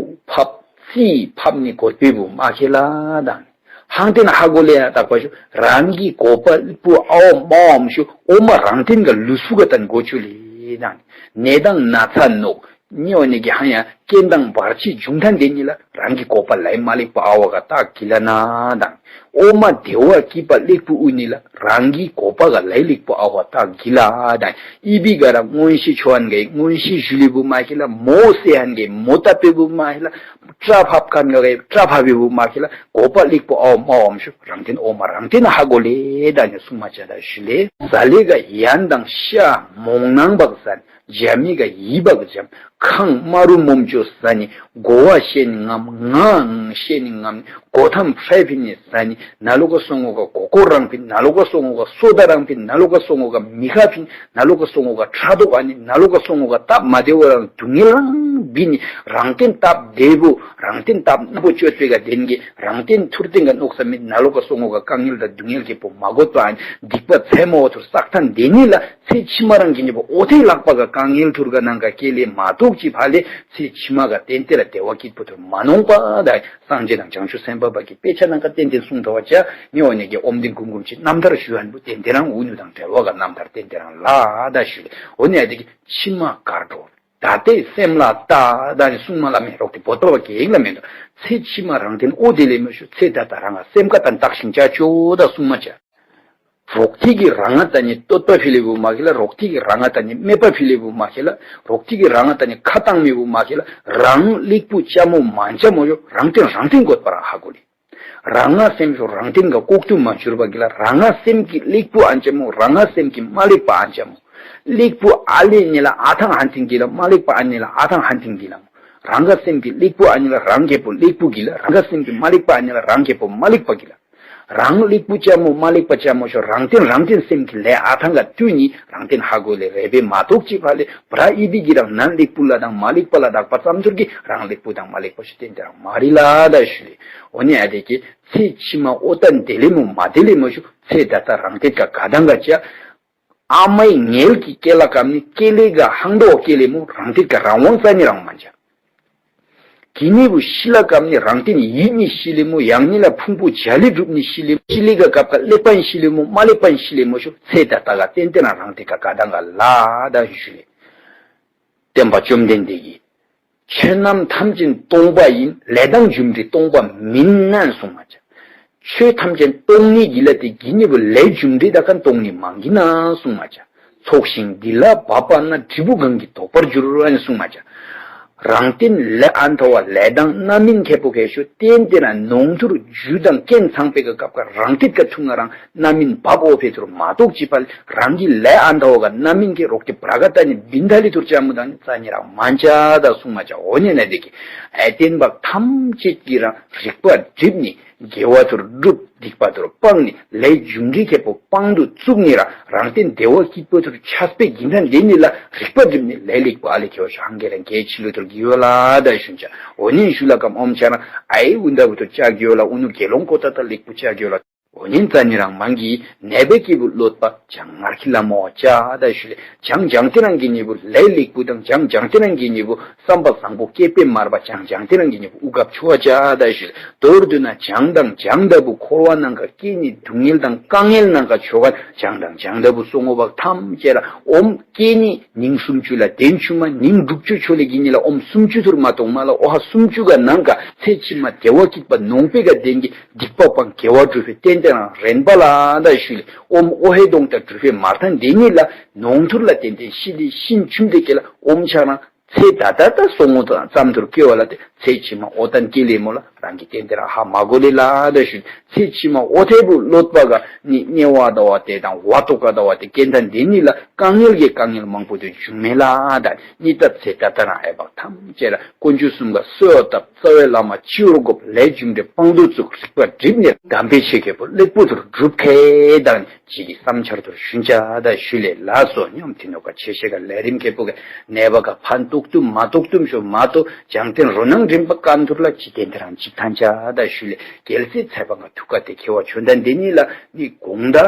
ཕབ་ཙི་ཕབ་ནི་དགོས་པའི་བུ་མ་ཁེ་ལ་དང་། ཧང་ཏེ་ན་ཧ་གོ་ལེ་ཡ་དག་པ་ཤོ་རང་གི་གོ་པ་ལེགས་པོ་ཨའོ་མ་ཨོམ་ཤོ་ཨོ་མ་རང་བརྟེན་ག་ལུས་སུ་ག་དང་དགོས་ཆུ་ལེ་དང་། ནད་དང་ན་ཚ་ནོག་ཉེ་བ་ནི་གི་ཧ་ཡང་རྐྱེན་དང་བར་ཆད་འབྱུང་ཐན་དེ་ཉིད་ལ་རང་གི་གོ་པ་ལའི་མ་ལེགས་པ་ཨ་བ་ག་ཏག་གི་ལ་ན་དང་། ཨོ་མ་དེ་བ་སྐྱིད་པ་ལེགས་པོ་ཨུ་ནི་ལ་རང་གི་གོ་པ་ག་ལའི་ལེགས་པོ་ཨ་བ་ཏག་གི་ལ་དང་། ཨི་བི་ག་ར་མངོན་ཤེས་ཆོ་ཧན་གའི་མངོན་ཤེས་ཞུ་ལི་བུ་མ་ཁི་ལ་མོ་སེ་ཧན་གའི་མོ་ཏ་པེ་བུ་མ་ཁི་ལ་ཏྲ་ཕབ་ཁན་གའི་ཏྲ་ཕབ་བི་བུ་མ་ཁི་ལ་གོ་པ་ལེགས་པོ་ཨོ་མ་ཨོམ་ཤུ་རང་བརྟེན་ཨོ་མ་རང་བརྟེན་ཧ་གོ་ལེ་དང་ནི་སུ་མ་ཆ་ད་ཞུ་ལེ། ཟ་ལེ་ག་ཡན་དང་ཤ་མོང་ནང་བག་ཟན། འཇའ་མི་ག་ཡི་བག་འཇམ། ཁང་དམའ་རུ་མོམ་ཅོ་ཟ་ནི། གོ་བ་ཤེས་ནི་ངམ། ངའང་ཤེས་ནི་ངམ། གོ་ཐམ་ཧྲའི་ཕིན་ནི་ཟ་ནི། ན་ལོ་ཀ་སོ་ངོ་ག་གོ་ཀོ་རང་ཕིན། ན་ལོ་ཀ་སོ་ངོ་ག་སོ་ད་རང་ཕིན། ན་ལོ་ཀ་སོ་ངོ་ག་མི་ཁ་ཕིན། ན་ལོ་ཀ་སོ་ངོ་ག་ཁྲ་དོ་ག་ནི། ན་ལོ་ཀ་སོ་ངོ་ག་སྟབས་མ་བདེ་བོ་རང་སྡུག་བསྔལ་རང་བི་ནི། རང་བརྟེན་སྟབས་བདེ་བོ་རང་བརྟེན་སྟབས་རྣམ་པོ་སྤྱོད་པའི་ག་དེན་གི་རང་བརྟེན་ཐུར་བརྟེན་ག་ནོག་ས་མི། ན་ལོ་ཀ་སོ་ངོ་ག་དཀའ་ངལ་དང་སྡུག་བསྔལ་གི་པོ་མ་གོད་པ་སྡིག་པ་ཚད་མ་བ་ཐུར་བསགས་ཐན་དེ་ནི་ལ། ཚེ་ཕྱི་མ་རང་གི་ཉེ་པོ་ཨོ་ཐེ་ལག་པ་ག་དཀའ་ངལ་ཐུར་ག་ནང་ག་སྐྱེ་ལེ་མ་གཏོགས་ཅི་ཕ་ལེ་ཚེ་ཕྱི་མ་ག་ཏན་ཏེ་ལ་བདེ་བ་སྐྱིད་པོ་ཐུར་མ་ནོང་པ་ད་སངས་རྒྱས་དང་བྱང་ཆུབ་སེམས་དཔའ་བ་གི་དཔེ་ཆ་ནང་ག་ཏན་ཏན་གསུང་ཐོ་བ་ཅ་ཉེ་བ་ནས་ཀྱི་ཨོམ་དིན་ཀུམ་ཀུམ་ཅི་རྣམ་ཐར་ཞུ་ཧན་པོ་ཏན་ཏེ་རང་འུ་ནུ་དང་བྲལ་བ་ག་རྣམ་ཐར་ཏན་ཏེ་རང་ལ་ད་ཞུ་ལེ། འོ་ནས་ཨ་དེ་གི་ཕྱི་མ་གར་འགྲོ། ད་ལྟའི་སེམས་ལ་ལྟ་ད་ནི་གསུང་མ་ལ་མེད་རོགས་ཏེ་བོད་པ་བ་གེགས་ལ་མེད་དོ། ཚེ་ཕྱི་མ་རང་བརྟེན་ཨོ་དེ་ལས་མི་ཞུ་ཚེ་ད་ལྟ་རང་ང་སེམས་ཀ་དང་བཏགས་ཤིང་ཅ་ཅོ་ད་གསུང་མ་ཅ། རོགས་ཐིག་གི་རང་ང་ད་ནི་བསྟོད་པ་ཕི་ལེ་བུ་མ་ཁེ་ལ། རོགས་ཐིག་གི་རང་ང་ད་ནི་སྨད་པ་ཕི་ལེ་བུ་མ་ཁེ་ལ། རོགས་ཐིག་གི་རང་ང་ད་ནི་ཁ་བཏང་མི་བུ་མ་ཁེ་ལ། རང་ལེགས་པོ་ཅ་མོ་མ་ཅ་མོ་ཡོ་རང་བརྟེན་རང་བརྟེན་དགོས་པ་རང་ཧ་གོ་ལེ། རང་ང་སེམས་ཤོ་རང་བརྟེན་ག་ལྐོག་ཏུ་མ་གྱུར་པ་གི་ལ། རང་ང་སེམས་ཀྱི་ལེགས་པོ་ཨན་ཅ་མོ། རང་ང་སེམས་ཀྱི་མ་ལེགས་པ་ཨན་ཅ་མོ། ལེགས་པོ་ཨ་ལེ་ནི་ལ་ཨ་ཐང་ཧན་ཐིང་གི་ལ། མ་ལེགས་པ་ཨ་ནི་ལ་ཨ་ཐང་ཧན་ཐིང་གི་ལ་མོ། རང་ང་སེམས་ཀྱི་ལེགས་པོ་ཨ་ནི་ལ་རང་རྒྱལ་པོ་ལེགས་པོ་གི་ལ། རང་ང་སེམས་ཀྱི་མ་ལེགས་པ་ཨ་ནི་ལ་རང་རྒྱལ་པོ་མ་ལེགས་པ་གི་ལ། རང་ལེགས་པོ་ཅག་མོ་མ་ལེགས་པ་ཅག་མོ་ཤོ་རང་བརྟེན་རང་བརྟེན་སེམས་ཀྱི་ལས་ཨ་ཐང་ག་དུས་ནི་རང་བརྟེན་ཧ་གོ་ལས་རེ་བེ་མ་ཐོག་ཅི་ཕ་ལས་བྲ་ཨི་བི་གི་རང་ནན་ལེགས་པོ་ལ་དང་མ་ལེགས་པ་ལ་དག་པ་ཙམ་ཚོར་གི་རང་ལེགས་པོ་དང་མ་ལེགས་པ་ཤོ་བརྟེན་དེ་རང་མ་རི་ལ་ད་ཞུ་ལས། འོ་ནི་ཨ་དེ་ཀྱི་ཚེ་ཕྱི་མ་ཨོ་ཏན་དེ་ལེ་མོ་མ་དེ་ལེ་མོ་ཤོ་ཚེ་ད་ལྟ་རང་བརྟེན་ག་ག་དང་ག་ཅག་ཨ་མའི་ངལ་གྱི་སྐེ་ལ་བཀབ་ནི་སྐེ་ལེ་ག་ཧང་དོ་སྐེ་ལེ་མོ་རང་བརྟེན་ག་རང་དབང་རྩ་ནི་རང་མ་ཅག་གི་ནི་བུ་ཤི་ལ་ཀམ་ནི་རང་བརྟེན་ཡིད་ནི་ཤི་ལེ་མོ་ཡང་ནི་ལ་ཕུང་པོ་བྱ་ལི་སྒྲུབ་ནི་ཤི་ལེ་མོ་ཤི་ལི་ག་སྐབས་ཀ་ལེགས་པན་ཤི་ལེ་མོ་མ་ལེགས་པན་ཤི་ལེ་མོ་ཤོ་ཚེ་ད་ལྟ་ག་ཏན་ཏན་རང་རང་བརྟེན་ག་ག་དང་ག་ལ་ད་ཞུ་ལེ། བསྟན་པ་བཅོམ་ལྡན་འདས་ཀྱིས་ཆོས་རྣམས་ཐམས་ཅད་སྟོང་པ་ཡིན། ལས་དང་རྒྱུ་འབྲས་སྟོང་པ་མིན་ན་གསུངས་མ་ཅག་ཆོས་ཐམས་ཅད་སྟོང་ནི་གི་ལ་དེ་གི་ནི་བུ་ལས་རྒྱུ་འབྲས་ད་ཀ་སྟོང་ནི་མང་གི་ན་གསུངས་མ་ཅག་ཚོགས་ཞིང་འདི་ལ་བབ་པ་ན་འབྲས་བུ་གང་གིས་ལྡོག་པར་འགྱུར་ཨན་གསུངས་མ་ཅག་རང་བརྟེན་ལས་ཨན་ཐ་བ་ལས་དང་རྣམ་སྨིན་ཁེ་པོ་ཁེ་ཤོ་བརྟེན་ཏེ་ན་ནོང་ཐུར་རྒྱུ་དང་རྐྱེན་ཚང་པའི་ག་སྐབས་ཀ་རང་བརྟེན་ག་ཐུང་ང་རང་རྣམ་སྨིན་བབ་འོ་ཕེ་ཐུར་མ་གཏོགས་ཅི་ཕལ་རང་གི་ལས་ཨན་ཐ་བ་ག་རྣམ་སྨིན་ཁེ་རོག་ཏེ་བྲ་ག་ཏ་ནི་བིན་ཐ་ལི་ཐུར་ཅ་མུ་དང་ནི་རྩ་ཉེ་རང་མ་ཅ་ད་གསུངས་མ་ཅག་འོ་ནེ་ན་དེ་གི་ཨེ་བརྟེན་པ་ཐམས་ཅད་ཀྱི་རང་རིག་པ་སྒྲིབ་ནི། དགེ་བ་ཐུར་སྒྲུབ་སྡིག་པ་ཐུར་སྤང་ནི་ལས་རྒྱུ་འབྲས་ཁེ་པོ་སྤང་དུ་བཙུགས་ནི་ར་རང་བརྟེན་བདེ་བ་སྐྱིད་པོ་ཐུར་ཆགས་པའི་གི་འདྲ་འདི་ནི་ལ་རིག་པ་སྒྲིབ་ནི་ལས་ལེགས་པ་ཨ་ལེ་ཁེ་བ་ཤོ་ཧང་གེ་རང་གེ་ཆི་ལུ་ཐུར་གི་ཡོ་ལ་ད་ཞུན་ཅ་འོ་ནི་ཞུ་ལ་ཀམ་ཨོམ་ཆ་རང་ཨའི་འུན་ད་བུ་ཐུར་ཅ་གི་ཡོ་ལ་འུ་ནུ་དགེ་སློང་ཀོ་ཏ་ཏ་ལེགས་པོ་ཅ་གི་ཡོ་ལ། འོ་ཉིན་ཙ་ནི་རང་མང་གི་ནད་པའི་སྐྱེས་བུ་གློད་པ་བྱང་ངར་ཁི་ལ་མོ་ཅ་ད་ཞུ་ལེ། བྱང་བྱང་ཏི་རང་གི་ཉེ་བུ་ལས་ལེགས་བུ་དང་བྱང་བྱང་ཏི་རང་གི་ཉེ་བུ་བསམ་པ་བཟང་པོ་སྐྱེས་པའི་མར་པ་བྱང་བྱང་ཏི་རང་གི་ཉེ་བུ་དབུ་སྐབས་ཆོ་བ་ཅ་ད་ཞུ་ལེ། མདོར་བསྡུ་ན་བྱང་དང་བྱང་ལྟ་བུ་འཁོར་བ་ནང་ག་སྐྱེས་ནི་སྡུག་བསྔལ་དང་དཀའ་ངལ་ནང་ག་ཆོ་ག་བྱང་དང་བྱང་ལྟ་བུ་སོ་ངོ་བག་ཐམས་ཅད་ལ་ཨོམ་སྐྱེས་ནི་ཉིང་སུམ་ཅུ་ལ་བདེན་ཆུ་མ་ཉིང་དྲུག་ཅུ་ཆོ་ལེ་གི་ཉི་ལ་ཨོམ་སུམ་ཅུ་ཐུར་མ་གཏོང་མ་ལ་ཨོ་ཧ་སུམ་ཅུ་ག་ནང་ག་ཚེ་ཕྱི་མ་བདེ་བ་སྐྱིད་པ་ནོང་པེ་ག་བདེན་གི་སྡིག་པ་སྤང་དགེ་བ་སྒྲུབ་པའི་རྟེན་དེ་རང་རན་པ་ལ་ད་ཞུ་ལེ། ཨོམ་ཨོ་ཧེ་གདོང་ད་སྒྲུབ་པའི་མར་ཐང་འདི་ཉིད་ལ་ནོང་ཐུར་ལ་བརྟེན་ཏེ་ཤི་ལི་ཤིན་ཆུམ་དེ་སྐད་ལ་ཨོམ་ཆ་རང་ཚེ་ད་ད་ད་སོ་ངོ་ཙམ་དུར་སྐྱེ་བ་ལ་དེ་ཚེ་ཕྱི་མ་ཨོ་ཏན་སྐྱེ་ལེ་མོ་ལ་རང་གི་རྟེན་དེ་རང་ཧ་མ་གོ་ལེ་ལ་ད་ཞུ་ལེ། ཚེ་ཕྱི་མ་ཨོ་ཐེ་བུ་གློད་པ་ག་ནི་དམྱལ་བ་ད་བ་དེ་དང་བ་ཏོ་ཀ་ད་བ་དེ་སྐད་ད་འདི་ཉིད་ལ་དཀའ་ངལ་གྱི་དཀའ་ངལ་མང་པོ་དེ་འབྱུང་མེད་ལ་ད་ཉིད་ད་ཚེ་ད་ད་རང་ཨེ་བག་ཐམས་ཅད་ལ་དཀོན་མཆོག་གསུམ་ག་གསོལ་བ་བཏབ། རྩ་བའི་བླ་མ་སྤྱི་བོར་བསྒོམ། ལས་རྒྱུ་འབྲས་དཔང་དུ་བཙུགས། རིག་པ་སྒྲིབ་ནས་གདམས་པའི་ཆེ་ཁེ་པོ་ལེགས་པོ་ཐུར་སྒྲུབ་ཁེ་དང་ཅི་གི་བསམ་འཆར་ཐུར་ཞུན་ཅ་ད་ཞུ་ལེ་ལ་སོ་སྙོམས་ཐི་ནོ་ག་ཆེ་ཤེ་ག་ལས་རིམ་ཁེ་པོ་ག་ནད་པ་ག་ཕན་ཏོག་ཏུམ་མ་ཏོག་ཏུམ་ཤོ་མ་ཏོ་བྱང་བསྟན་རོ་སྣང་འདྲེན་པ་ཀན་ཐུར་ལ་ཅི་བསྟན་དེ་རང་ཅིག་ཐན་ཅ་ད་ཞུ་ལེ། རྒྱལ་སྲས་ཚེ་དཔང་ག་ཐུགས་ཀ་དེ་ཁེ་བ་ཆོན་ད་འདི་ཉིད་ལ་ནི་དགོང་ད་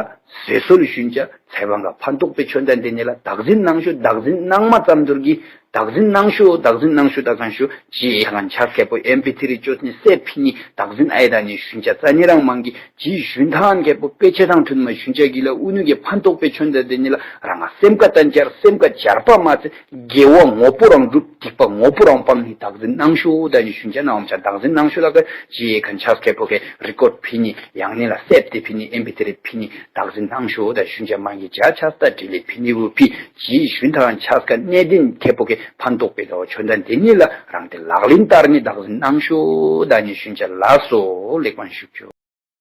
ཟེ་སོལ་ཞུན་ཅ་ཚེ་དཔང་ག་ཕན་ཏོག་པའི་ཆོན་ད་འདི་ཉིད་ལ་བདག་འཛིན་གནང་ཤོ་བདག་འཛིན་གནང་མ་ཙམ་ཐུར་གི་བདག་འཛིན་གནང་ཤོ་བདག་འཛིན་གནང་ཤོ་ད་གང་ཤོ་ཇི་ཡེ་གང་ཆགས་ཁེ་པོ་ཨེམ་པི་ཐི་རི་ཅོས་ནི་སེ་ཕི་ནི་བདག་འཛིན་ཨའི་ད་ནི་ཞུན་ཅ་རྩ་ཉེ་རང་མང་གི་ཇི་ཞུན་ཐང་ཁེ་པོ་དཔེ་ཆ་དང་མཐུན་མ་ཞུན་ཅ་གི་ལ་ཨུ་ནུ་གི་ཕན་ཏོག་པའི་ཆོན་ད་དེ་ནི་ལ་རང་ང་སེམས་ཀ་ཏན་ཅར་སེམས་ཀ་སྦྱར་པ་མ་ཚེ་དགེ་བ་ངོ་པོ་རང་སྒྲུབ་སྡིག་པ་ངོ་པོ་རང་སྤང་ནི་བདག་འཛིན་གནང་ཤོ་ད་ནི་ཞུན་ཅ་ནའོམ་ཆ་བདག་འཛིན་གནང་ཤོ་ད་ག་ཇི་ཡེ་གང་ཆགས་ཁེ་པོ་གི་རི་ཀོར་ཕི་ནི་ཡང་ནི་ལ་སེབ་དེ་ཕི་ནི་ཨེམ་པི་ཐི་རི་ཕི་ནི་བདག་འཛིན་གནང་ཤོ་ད་ཞུན་ཅ་མང་གི་ཇ་ཆགས་ད་དྲི་ལི་ཕི་ནི་བུ་ཕི། ཇི་ཞུན་ཐང་ཆགས་ཀ་གནད་དིན་ཁེ་པོ་གི་ཕན་ཐོགས་པའི་ལོ་ཆོན་ད་འདི་ཉིད་ལ་རང་དེ་ལག་ལེན་བསྟར་ནི་བདག་འཛིན་གནང་ཤོ་ད་ནི་ཞུན་ཅ་ལ་སོ་ལེགས་པར་ཞུ་ཆོ།